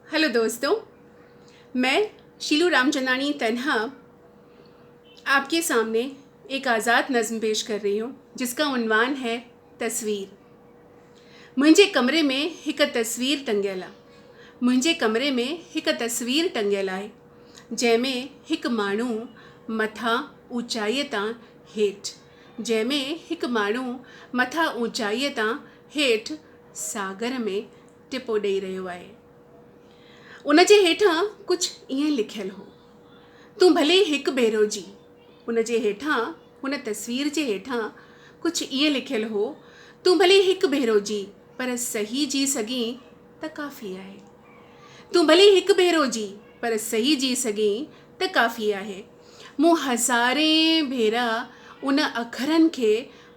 Hello दोस्तों, मैं शीलू रामचंदानी तन्हा आपके सामने एक आज़ाद नज़्म पेश कर रही हूँ, जिसका उन्वान है तस्वीर। मुंहिंजे कमरे में हिकु तस्वीर टंगियल आहे। मुंहिंजे कमरे में हिकु तस्वीर टंगियल आहे, जंहिंमें हिकु माण्हू मथां ऊंचाईअ तां हेठि, जंहिंमें हिकु माण्हू मथां ऊंचाईअ तां हेठि सागर में टिपो ॾेई रहियो आहे। उन जे हेठां कुझु ईअं लिखियल हो, तूं भले हिकु भेरो जी। उन जे हेठां, हुन तस्वीर जे हेठां कुझु ईअं लिखियल हो, तूं भले हिकु भेरो जी, पर सही जी सघीं त काफ़ी आहे। तूं भले हिकु भेरो जी, पर सही जी सघीं त काफ़ी आहे। मूं हज़ारें भेरा उन अखरनि खे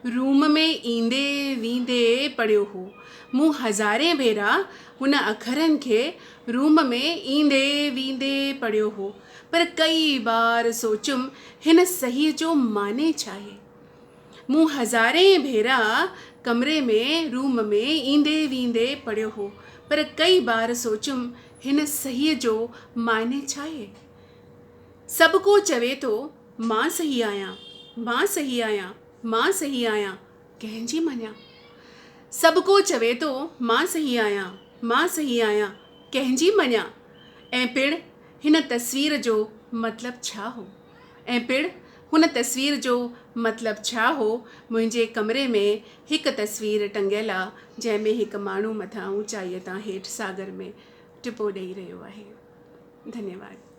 रूम में ईंदे वेंदे पढ़ियो हो। मूं हज़ारें भेरा हुन अखरनि खे रूम में ईंदे वेंदे पढ़ियो हो, पर कई बार सोचुमि हिन सही जो माने छा आहे। मूं हज़ारें भेरा कमरे में, रूम में ईंदे वेंदे पढ़ियो हो, पर कई बार सोचुमि हिन सही जो माने छा आहे। सभु को चवे थो मां सही आहियां, मां सही आहियां, मां सही आहियां, कंहिंजी मञा। सभु को चवे थो मां सही आहियां, मां सही आहियां, कंहिंजी मञा। ऐं पिणु हिन तस्वीर जो मतिलबु छा हो? ऐं पिणु हुन तस्वीर जो मतिलबु छा हो? मुंहिंजे कमरे में हिकु तस्वीर टंगियल आहे, जंहिंमें हिकु माण्हू मथां ऊंचाईअ तां हेठि सागर में टिपो ॾेई रहियो आहे। धन्यवाद।